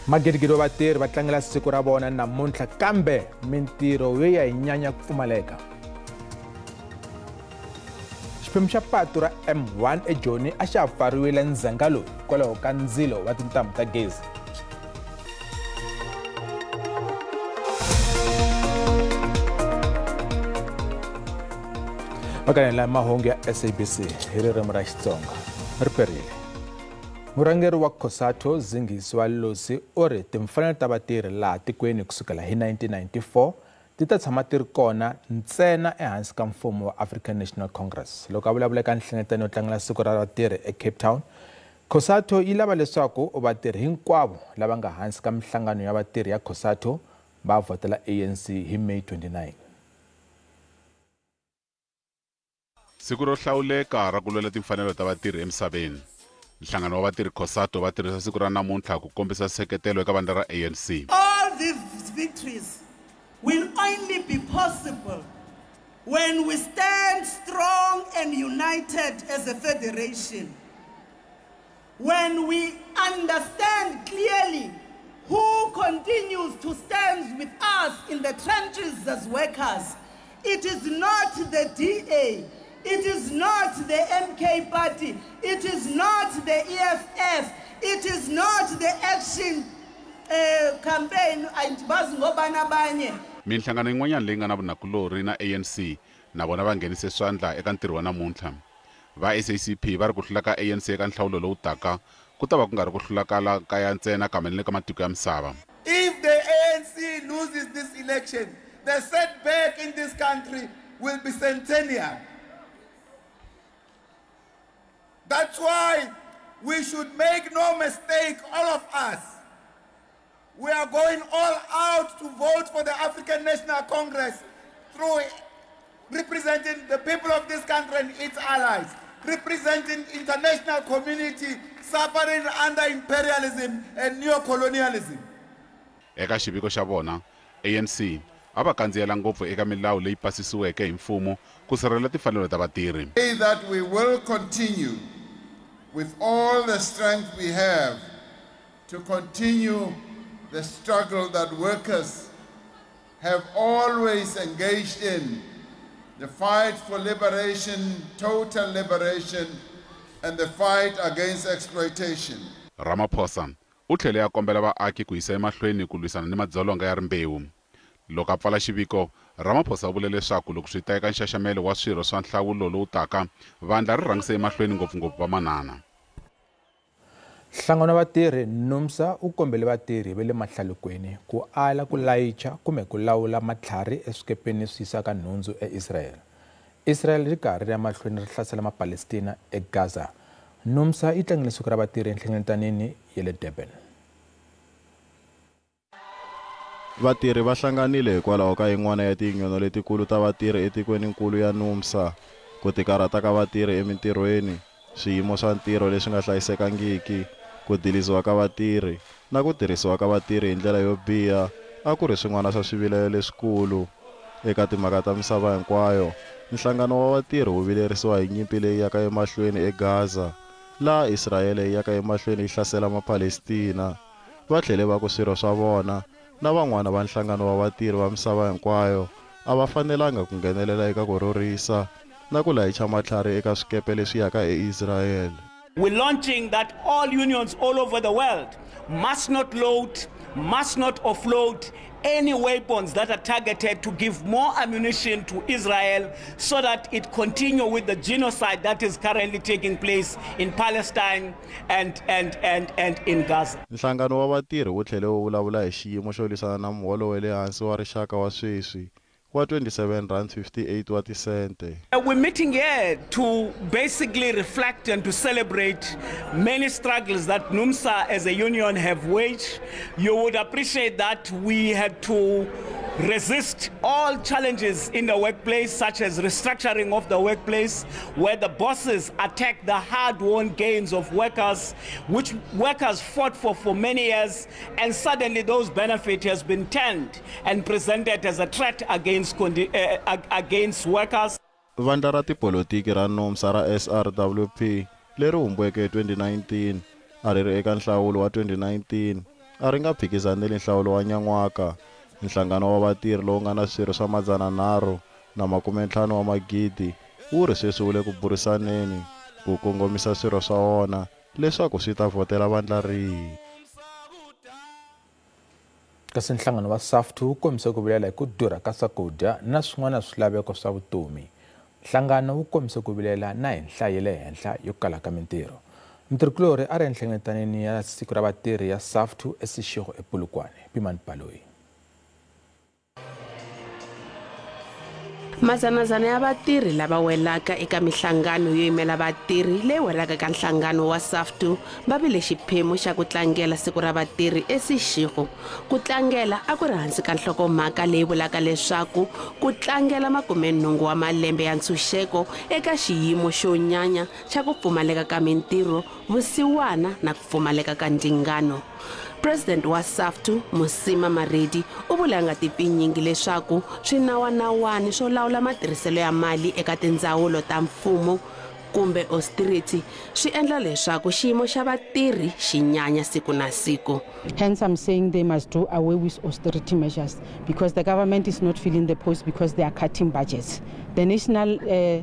Magidigidi wa vatirhi va tlangela siku ra vona namuntlha kambe mintirho yo ya hi nyanya ku pfumaleka. Xiphemu xa patu ra M1 eJoni a xa ha pfariwile ndzhenga lowu hikwalaho ka ndzilo wa tintambu ta gezi. Vakanela mahungu ya SABC hi ririmi ra Xitsonga ri perile. Murhangeri wa COSATU Zingiswa Losi u ri timfanelo ta vatirhi laha tikweni kusukela hi 1994 ti ta tshama ti ri kona ntsena ehansi ka mfumo wa African National Congress. Loko a vulavula eka nhlengeletano yo tlangela siku ra vatirhi eCape Town, COSATU yi lava leswaku vatirhi hinkwavo lava nga hansi ka minhlangano ya vatirhi ya COSATU va vhotela ANC hi May 29. Siku ro hlawuleka ra ku lwela timfanelo ta vatirhi emisaveni. Nhlangano wa vatirhi COSATU va tirhisa siku ra namuntlha ku kombisa nseketelo eka vandla ra ANC. All these victories will only be possible when we stand strong and united as a federation. When we understand clearly who continues to stand with us in the trenches as workers. It is not the DA. It is not the MK Party. It is not the EFF. It is not the Action Campaign. Minhlangano yin'wanyana leyi nga na vunakulorhi na ANC na vona va nghenise swandla eka ntirho wa namuntlha. Va SACP va ri ku hlula ka ANC eka nhlawulo lowu taka ku ta va ku nga ri ku hlula ka la kaya ntsena kambe ni le ka matiko ya misava. If the ANC loses this election, the setback in this country will be centennial. That's why we should make no mistake, all of us. We are going all out to vote for the African National Congress through representing the people of this country and its allies, representing international community suffering under imperialism and neocolonialism. Eka xiviko xa vona, ANC a va kandziyela ngopfu eka milawu leyi pasisiweke hi mfumo ku sirhelela timfanelo ta vatirhi. That we will continue with all the strength we have to continue the struggle that workers have always engaged in, the fight for liberation, total liberation, and the fight against exploitation. Ramaphosa u tlhele a kombela vaaki ku yisa emahlweni ku lwisana ni madzolonga ya rimbewu. Loko a pfala xiviko, Ramaphosa u vule leswaku loko swi ta eka nxaxamelo wa swirho swa nhlawulo lowu taka, vandla ri rhangise emahlweni ngopfungopfu vamanana. Nhlangano wa vatirhi NUMSA u kombele vatirhi va le mahlalukweni ku ala ku layicha kumbe ku lawula matlhari eswikepeni leswi yisaka nhundzu eIsrael. Israel ri karhi ri ya mahlweni ri hlasela Mapalestina eGaza. NUMSA yi tlangele siku ra vatirhi enhlengeletanini ya le Durban. Vatirhi va hlanganile hikwalaho ka yin'wana ya tinyunyono letikulu ta vatirhi etikwenikulu ya NUMSA, ku tikarhata ka vatirhi emintirhweni, swiyimo swa ntirho leswi nga hlayisekangiki, ku dilisiwa ka vatirhi na ku tirhisiwa ka vatirhi hi ndlela yo biha a ku ri swin'wana swa swivilelo leswikulu. Eka timhaka ta misava hinkwayo, nhlangano wa vatirhi wu vilerisiwa hi nyimpi leyi yaka emahlweni eGaza, laha Israyele yi yaka emahlweni yi hlasela Mapalestina. Va tlhele va ku swirho swa vona na van'wana va nhlangano wa vatirhi va misava hinkwayo a va fanelanga ku nghenelela eka ku rhurhisa na ku layicha matlhari eka swikepe leswi yaka eIsrael. We're launching that all unions all over the world must not load, must not offload any weapons that are targeted to give more ammunition to Israel so that it continue with the genocide that is currently taking place in Palestine and in Gaza. Nhlangano wa vatirhi wu tlhele wu vulavula hi xiyimo xo lwisana na muholo wa le hansi wa rixaka wa sweswi wa R27.58 wa tisente. We're meeting here to basically reflect and to celebrate many struggles that NUMSA as a union have waged. You would appreciate that we had to resist all challenges in the workplace, such as restructuring of the workplace, where the bosses attack the hard-won gains of workers, which workers fought for many years, and suddenly those benefits has been turned and presented as a threat against workers. Vandla ra tipolotiki ra NUMSA ra SRWP leri humbiweke hi 2019 a ri ri eka nhlawulo wa 2019 a ri nga phikizaneli nhlawulo wa nyan'waka. Nhlangano wa vatirhi lowu nga na swirho swa 350 wa magidi wu ri sweswi wu le ku burisaneni ku kongomisa swirho swa wona leswaku swi ta vhotela vandla rihi. Kasi nhlangano wa SAFTU wu kombise ku vilela hi ku durha ka swakudya na swin'wana swilaveko swa vutomi. Nhlangano wu kombise ku vilela na hi nhlayo ya le henhla yo kala ka mintirho. Mutirhikulorhi a ri enhlengeletanini ya siku ra vatirhi ya SAFTU eSeshego ePolokwane. Pimani Baloyi. Mazanazana ya vatirhi lava welaka eka mihlangano yo yimela vatirhi leyi welaka ka nhlangano wa SAFTU va vile xiphemu xa ku tlangela siku ra vatirhi eSeshego. Ku tlangela a ku ri hansi ka nhlokomhaka leyi vulaka leswaku ku tlangela 80 wa malembe ya ntshunxeko eka xiyimo xo nyanya xa ku pfumaleka ka mintirho, vusiwana na ku pfumaleka ka ndzingano. President wa SAFTU Mosima Maredi u vula nga tipinyingi leswaku swinawanawani swo lawula matirhiselo ya mali eka tindzawulo ta mfumo kumbe austerity swi endla leswaku xiyimo xa vatirhi xi nyanya siku na siku. Hence I'm saying they must do away with austerity measures because the government is not filling the post because they are cutting budgets. The National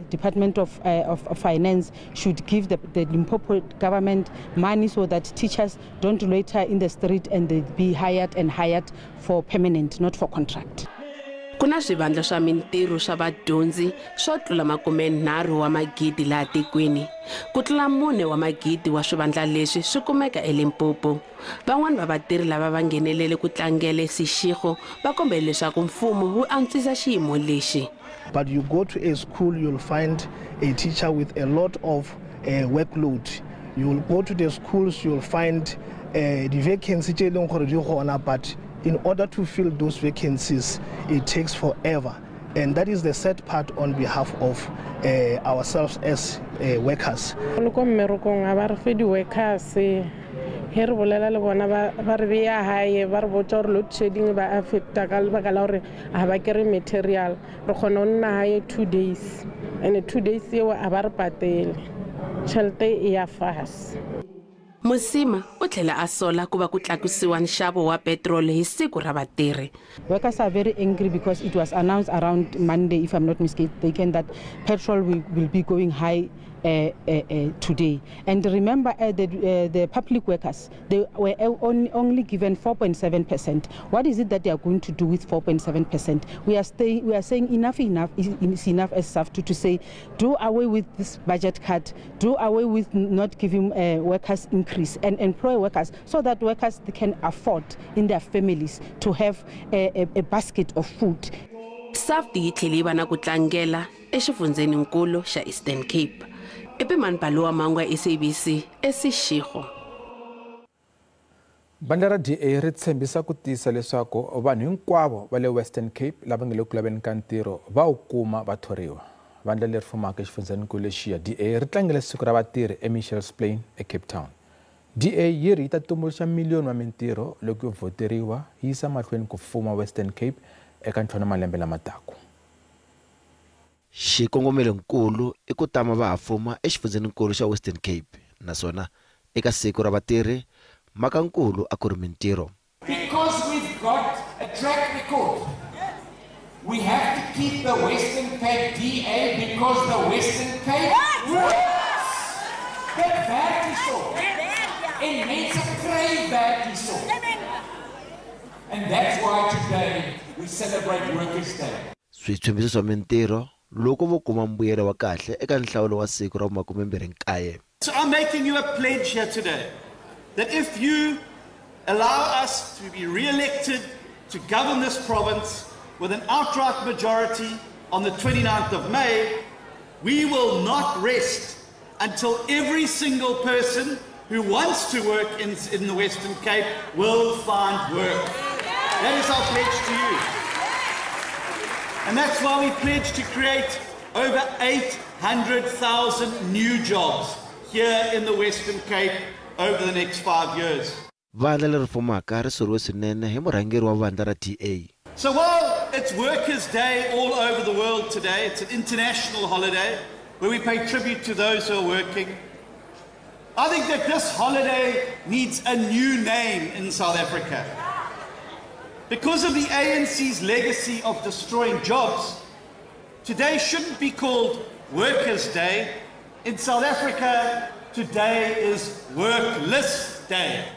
Department of Finance should give the Limpopo government money so that teachers don't loiter in the street and they be hired and hired for permanent, not for contract. Ku na swivandla swa mintirho swa vadyondzi swo tlula 30 wa magidi laha tikweni. Ku tlula 4 wa magidi wa swivandla leswi swi kumeka eLimpopo. Van'wani va vatirhi lava va nghenelele ku tlangela eSeshego va kombele leswaku mfumo wu antswisa xiyimo lexi. But you go to a school, you'll find a teacher with a lot of workload. You'll go to the schools, you'll find the vacancy tse leng gore di gona, but in order to fill those vacancies, it takes forever. And that is the sad part on behalf of ourselves as workers. He re bolela le bona ba re beya hae ba re botsa gore load shedding ba affecta ka lebaka la gore ga ba kry material. Re kgona go nna hae 2 days and 2 days eo a ba re patele tšhelete e ya fase. Mosima u tlhela a sola ku va ku tlakusiwa nxavo wa petrol hi siku ra vatirhi. Workers are very angry because it was announced around Monday, if I'm not mistaken, that petrol will be going high today. And remember, the public workers, they were only given 4.7%. What is it that they are going to do with 4.7%? We are saying enough is enough as SAFTU to say, do away with this budget cut, do away with not giving workers increase, and employ workers so that workers can afford in their families to have a basket of food. SAFTU yi tlhele yi va na ku tlangela exifundzeninkulu xa Eastern Cape. Epimani Balowa Mangwa, SABC, eSeshego. Vandla ra DA ri tshembisa ku tiyisa leswaku vanhu hinkwavo va le Western Cape lava nga le ku laveni ka ntirho va wu kuma va thoriwa. Vandla leri fumaka exifundzeninkulu lexiya DA ri tlangele siku ra vatirhi eMitchells Plain eCape Town. DA yi ri yi ta tumbuluxa miliyoni wa mintirho loko yo vhoteriwa yi yisa mahlweni ku fuma Western Cape eka ntlhanu malembe lama taka. Xikongomelonkulu i ku tama va ha fuma exifundzeninkulu xa Western Cape naswona eka siku ra vatirhi mhakankulu a ku ri mintirho. Because we've got a track record, we have to keep the Western Cape DA because the Western Cape works. Dit werk hierso. En mense kry werk hierso. And that's why today we celebrate Workers' Day. Switshembiso swa mintirho loko vo kuma mbuyelo wa kahle eka nhlawulo wa siku ra 29. So I'm making you a pledge here today that if you allow us to be re-elected to govern this province with an outright majority on the 29th of May, we will not rest until every single person who wants to work in the Western Cape will find work. That is our pledge to you. And that's why we pledge to create over 800,000 new jobs here in the Western Cape over the next 5 years. Vandla leri fumaka ri soriwe swinene hi murhangeri wa vandla ra DA. So while it's Workers' Day all over the world today, it's an international holiday where we pay tribute to those who are working. I think that this holiday needs a new name in South Africa. Because of the ANC's legacy of destroying jobs, today shouldn't be called Workers' Day. In South Africa, today is Workless Day.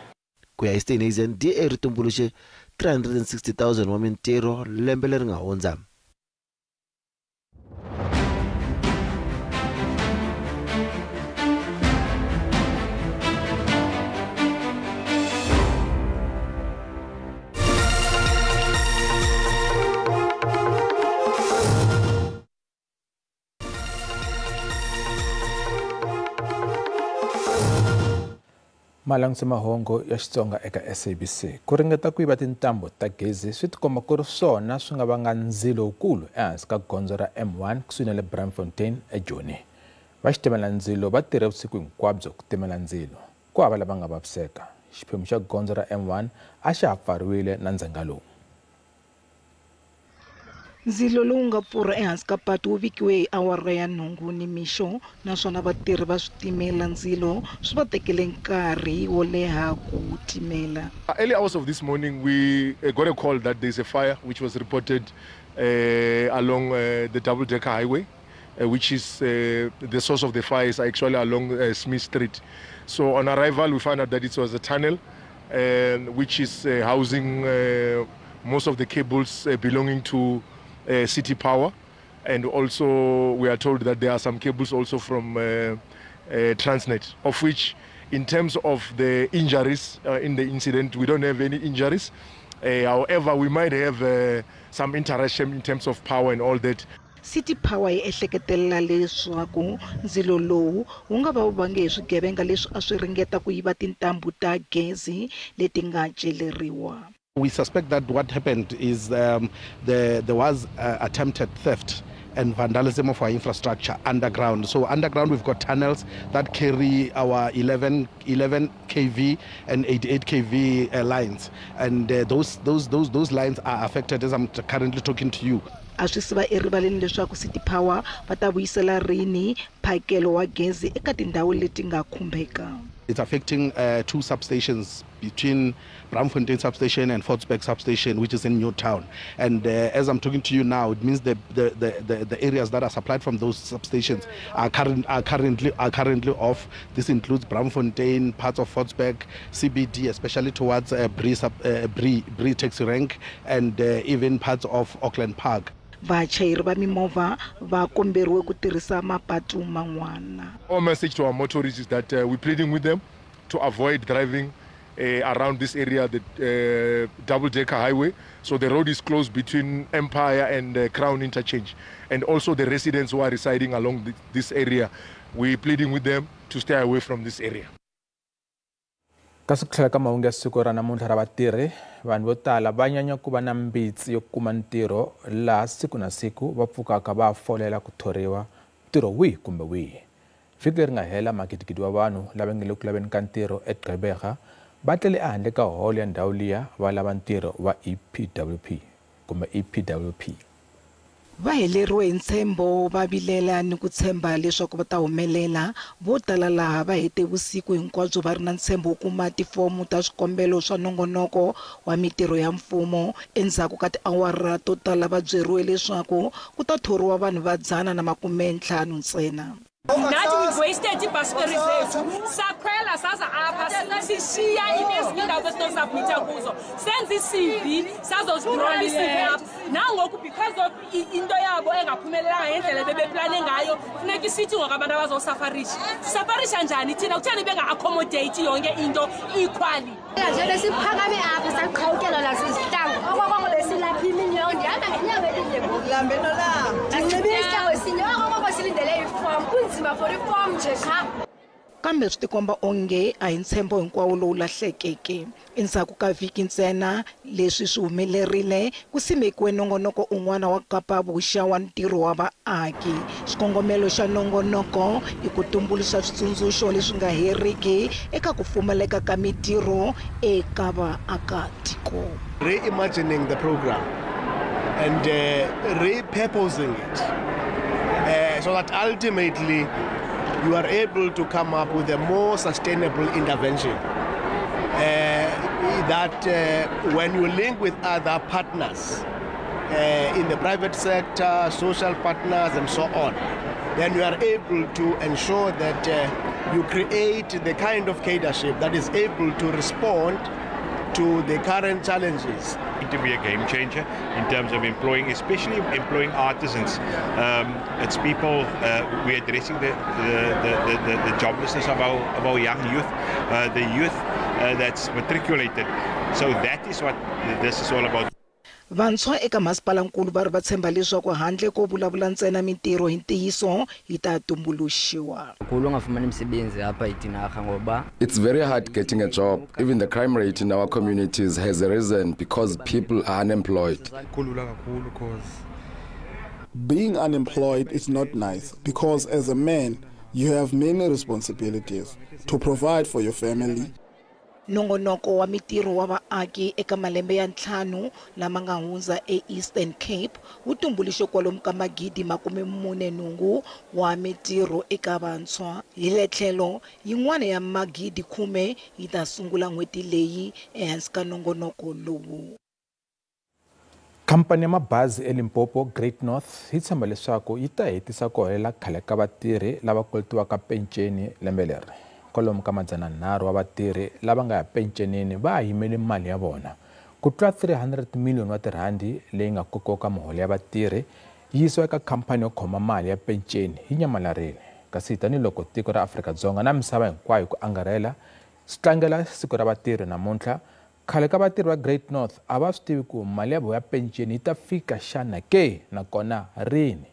Ku ya hi Steenhuisen, DA ri tumbuluxe 360,000 wa mintirho lembe leri nga hundza. Malangutse mahungu ya Xitsonga eka SABC. Ku ringeta ku yiva tintambu ta gezi swi tikomba ku ri swona swi nga vanga ndzilo wukulu ehansi ka gondzo ra M1 kusuhi na le Braamfontein eJoni. Va xitimela ndzilo va tirhe vusiku hinkwabyo ku timela ndzilo. Ku hava lava nga vaviseka. Xiphemu xa gondzo ra M1 a xa ha pfariwile na ndzhenga lowu. Ndzilo lowu nga pfurha ehansi ka patu wu vikiwe hi awara ya 8 nimixo naswona vatirhi va switimela ndzilo swi va tekele nkarhi wo leha ku timela. Early hours of this morning we got a call that there's a fire which was reported along the double decker highway, which is the source of the fire is actually along Smith Street. So on arrival we found out that it was a tunnel which is housing most of the cables belonging to City Power, and also we are told that there are some cables also from Transnet, of which in terms of the injuries in the incident, we don't have any injuries. However, we might have some interaction in terms of power and all that. City Power yi ehleketelela leswaku ndzilo lowu wu nga va wu vange hi swigevenga leswi a swi ringeta ku yiva tintambu ta gezi leti nga celeriwa. We suspect that what happened is there was attempted theft and vandalism of our infrastructure underground. So underground we've got tunnels that carry our 11 kV and 88 kV lines, and those lines are affected as I'm currently talking to you. A swi siva erivaleni leswaku City Power va ta vuyisela rini mphakelo wa gezi eka tindhawu leti nga khumbeka. It's affecting two substations between Braamfontein substation and Fordsburg substation, which is in Newtown. And as I'm talking to you now, it means the areas that are supplied from those substations are currently off. This includes Braamfontein, parts of Fordsburg, CBD, especially towards Bree Taxi Rank, and even parts of Auckland Park. Vachayeri va mimovha va komberiwe ku tirhisa mapatu man'wana. Our message to our motorists is that we're pleading with them to avoid driving around this area, the double-decker highway. So the road is closed between Empire and Crown Interchange. And also the residents who are residing along this area, we're pleading with them to stay away from this area. Kasi ku tlhela ka mahungu ya siku ra namuntlha ra vatirhi, vanhu vo tala va nyanya ku va na mbitsi yo kuma ntirho laha siku na siku va pfukaka va folela ku thoriwa ntirho wihi kumbe wihi. Vhiki leri nga hela magidigidi wa vanhu lava nga le ku laveni ka ntirho eGqeberha va tlele ehandle ka holo ya ndhawu liya va lava ntirho wa EPWP kumbe EPWP. Va heleriwe hi ntshembo, va vilela ni ku tshemba leswaku va ta humelela. Vo tala laha va hete vusiku hinkwabyo va ri na ntshembo wo kuma tifomo ta swikombelo swa nongonoko wa mitirho ya mfumo. Endzhaku ka tiawara to tala va byeriwe leswaku ku ta thoriwa vanhu va 150 ntsena. Nathi we've wasted iibhasiperi zethu, sakhwela saza apha sishiya inezinye iindawo besinosubmitha kuzo, senza i-CV sazozidrola i-CV apha. Nangoku because of into yabo engaphumelelanga ngendlela bebeplane ngayo, funeka isithi ngoku abantu abazosafarisha. Sisafarisha njani thina? Kutheni benga-accommodate yonke into equally? Nje besiphakame apha saqhawukelwa nasizihlangu okokoko besilapha imini yonke, ndihamba ngenyawo elinye ngoku. Ndinxibe isihlangu esinye okokoko silindele ifomu, kunzima for ifomu nje qha. Kambe swi tikomba onge a hi ntshembo hinkwawo lowu lahlekeke. Endzhaku ka vhiki ntsena leswi swi humelerile, ku simekiwe nongonoko un'wana wa Kapa Vuxa wa ntirho wa vaaki. Xikongomelo xa nongonoko i ku tumbuluxa switsundzuxo leswi nga heriki eka ku pfumaleka ka mitirho eka vaakatiko. Reimagining the program and repurposing it so that ultimately you are able to come up with a more sustainable intervention. That when you link with other partners in the private sector, social partners and so on, then you are able to ensure that you create the kind of cadreship that is able to respond to the current challenges. To be a game changer in terms of employing, especially employing artisans. It's people, we're addressing the joblessness of our young youth, the youth that's matriculated. So that is what this is all about. Vantshwa eka masipalankulu va ri va tshemba leswaku handle ko vulavula ntsena mintirho hi ntiyiso yi ta tumbuluxiwa. It's very hard getting a job. Even the crime rate in our communities has risen because people are unemployed. Being unemployed is not nice because as a man you have many responsibilities to provide for your family. Nongonoko wa mitirho wa vaaki eka malembe ya 5 lama nga hundza eEastern Cape wu tumbuluxe kwalomu ka 48,000 wa mitirho eka vantshwa. Hi le tlhelo yin'wana ya 10,000 yi ta sungula n'hweti leyi ehansi ka nongonoko lowu. Khampani ya mabazi eLimpopo Great North yi tshemba leswaku yi ta hetisa ku holela khale ka vatirhi lava koletiwaka penceni lembe leri. Kwalomu ka 300 wa vatirhi lava nga ya pencenini va yimele mali ya vona. Ku tlula 300 million wa tirhandi leyi nga kokoka muholo ya vatirhi yi yisiwa eka khampani yo khoma mali ya penceni yi nyamalarile. Kasi tanihiloko tiko ra Afrika-Dzonga na misava hinkwayo ku angarhela swi tlangela siku ra vatirhi namuntlha, khale ka vatirhi va Great North a va swi tivi ku mali ya vona ya penceni yi ta fika xana ke nakona rini.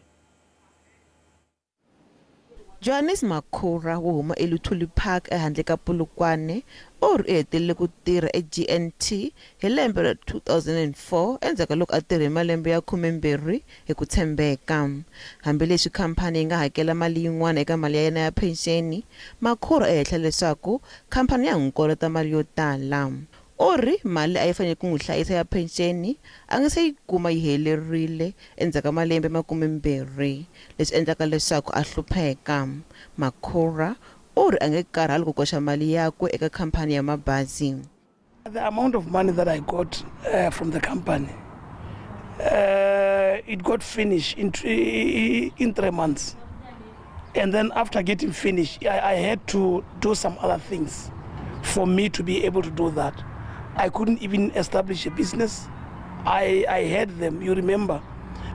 Johannes Makhura wo huma eLuthuli Park ehandle ka Polokwane u ri u hetelele ku tirha eGNT hi lembe ra 2004 endzhaku ka loko a tirhe malembe ya 12 hi ku tshembeka. Hambileswi khampani yi nga hakela mali yin'wana eka mali ya yena ya phenxeni, Makhura u hehla leswaku khampani ya n'wi kolota mali yo tala. U ri mali a yi fanele ku n'wi hlayisa ya phenxeni a nga se yi kuma yi helerile endzhaku ka malembe 20, leswi endlaka leswaku a hlupheka. Makhura u ri a nge karhali ku koxa mali yakwe eka khampani ya mabazi. The amount of money that I got from the company, it got finished in 3 months. And then after getting finished, I had to do some other things for me to be able to do that. I couldn't even establish a business. I had them. You remember,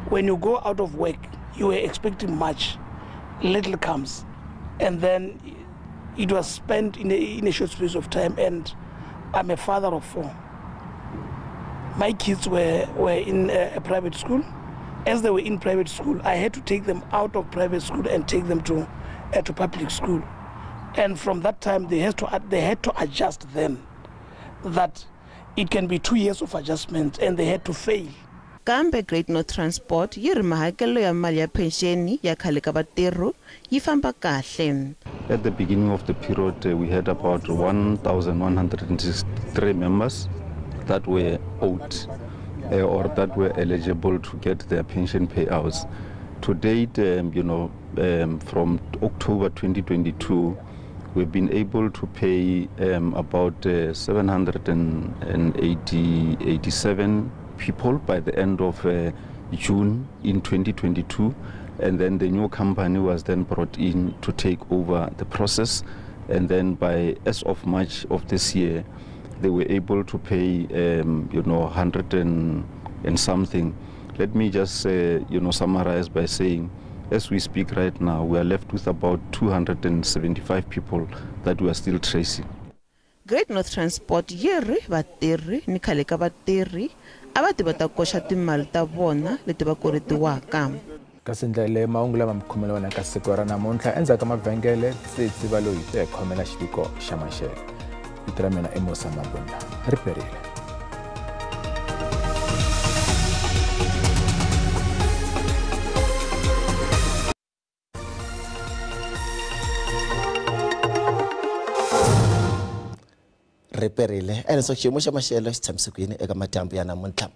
when you go out of work, you were expecting much. Little comes. And then it was spent in a short space of time, and I'm a father of 4. My kids were in a private school. As they were in private school, I had to take them out of private school and take them to public school. And from that time, they had to adjust then, that it can be 2 years of adjustment, and they had to fail. Kambe Great North Transport yi ri mahakelo ya mali ya penxeni ya khale ka vatirhi yi famba kahle. At the beginning of the period, we had about 1,163 members that were owed or that were eligible to get their pension payouts. To date, from October 2022, we've been able to pay about 787 people by the end of June in 2022, and then the new company was then brought in to take over the process, and then by as of March of this year, they were able to pay 100 and something. Let me just summarize by saying, as we speak right now, we are left with about 275 people that we are still tracing. Great North Transport yi ri vatirhi ni khale ka vatirhi a va ti va ta koxa timali ta vona leti va koletiwaka. Kasi ndlela leyi mahungu lama mi khomela wona ka siku ra namuntlha endzhaku ka mavhengele tsitsi va loyi ta hi khomela xiviko xa maxelo. Vito ra mina i Musa Mabunda. Ri perile. Riperile ene so xiyimo xa maxelo xi tshamise ku yini eka madyambu ya namuntlha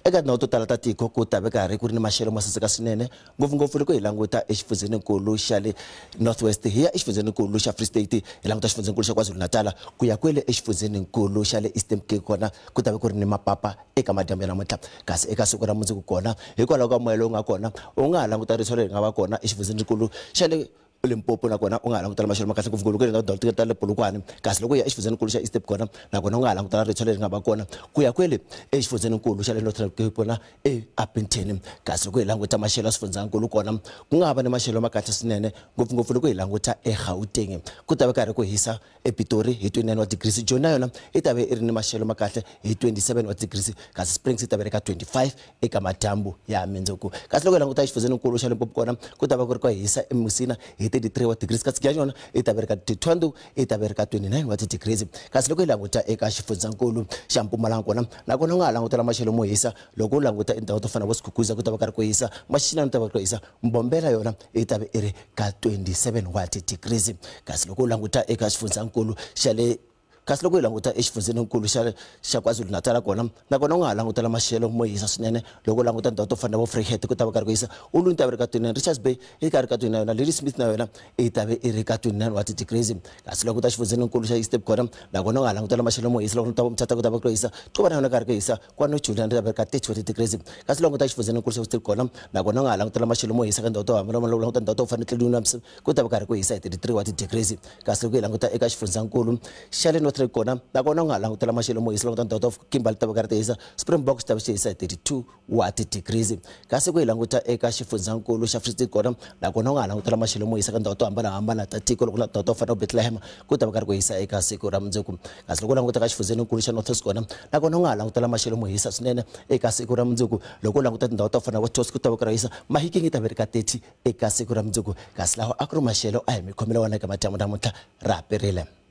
eka tindhawu to tala ta tiko ku ta ve karhi ku ri ni maxelo mo saseka swinene ngopfungopfu loko hi languta exifundzenikulu xa le North West hi ya exifundzenikulu xa Free State hi languta xifundzenikulu xa KwaZulu-Natal ku ya kwele exifundzenikulu xa le Eastern Cape kona ku ta ve ku ri ni mapapa eka madyambu ya namuntlha kasi eka siku ra mundzuku kona hikwalaho ka moya lowu nga kona u nga ha languta riso leri nga va kona exifundzenikulu xa le Limpopo nakona u nga ha langutela maxelo ma kahle ngopfungopfu loko ri na ta le Polokwane kasi loko u ya exifundzenikulu xa Eastern kona nakona u nga ha langutela ritshwa leri nga va kona ku ya kwele exifundzenikulu xa le Northern Cape kona eUppington kasi loko hi languta maxelo ya swifundzankulu kona ku nga ha va ni maxelo ma kahle swinene ngopfungopfu loko hi languta eGauteng ku ta va karhi ku hisa ePitori hi 29 wa degrees Joni na yona yi ta ve i ri ni maxelo ma kahle hi 27 wa degrees kasi Springs yi ta ve ri ka 25 eka madyambu ya mundzuku kasi loko hi languta exifundzenikulu xa Limpopo kona ku ta va ku ri ku hisa eMusina hi 33 wa degrees kasi yona yi ta ve ri ka 32 yi ta ve ri ka 29 wa degrees kasi loko hi languta eka xifundzankulu xa Mpumalanga kona nakona u nga ha langutela maxelo mo hisa loko u languta tindhawu to fana na vo Skukuza ku ta va karhi ku hisa Mashinani ku ta va ku hisa Mbombela yona yi ta ve i ri ka 27 wa degrees kasi loko u languta eka xifundzankulu xa le kasi loko hi languta exifundzenikulu xa KwaZulu-Natal kona nakona u nga ha langutela maxelo mo hisa swinene loko u languta ndhawu to fana na vo Vryheid ku ta va karhi ku hisa Ulundi ta va ri ka 29 Richards Bay yi karhi ka 29 yona Ladysmith na yona yi ta ve i ri ka 29 wa ti-degrees kasi loko ta xifundzenikulu xa Eastern kona nakona u nga ha langutela maxelo mo hisa loko ta Mthatha ku ta va ku hisa Tuba na yona karhi ku hisa kwano Julian ta va ri ka 30 wa ti-degrees kasi loko ta xifundzenikulu xa Western kona nakona u nga ha langutela maxelo mo hisa ka ndhawu to hambana loko languta ndhawu to fana na Tlelunamsi ku ta va karhi ku hisa hi 33 wa ti-degrees kasi loko hi languta eka xifundzankulu xa le Northern kona nakona u nga ha langutela maxelo mo hisa languta ndhawu ta Kimberley ta va karhi ti hisa Springboks ta va xi hisa hi 32 wa ti-degrees kasi ku hi languta eka xifundzankulu xa Free State kona nakona u nga ha langutela maxelo mo hisa ka ndhawu to hambanahambana ta tiko loko ndhawu to fana na Bethlehem ku ta va karhi ku hisa eka siku ra mundzuku kasi loko u languta ka xifundzenikulu xa North West kona nakona u nga ha langutela maxelo mo hisa swinene eka siku ra mundzuku loko u languta tindhawu to fana na West ku ta va karhi hisa Mahikeng yi ta ve ri ka 30 eka siku ra mundzuku kasi lawa a ku ri maxelo a hi mikhomelo wona eka madyambu namuntlha ra perile.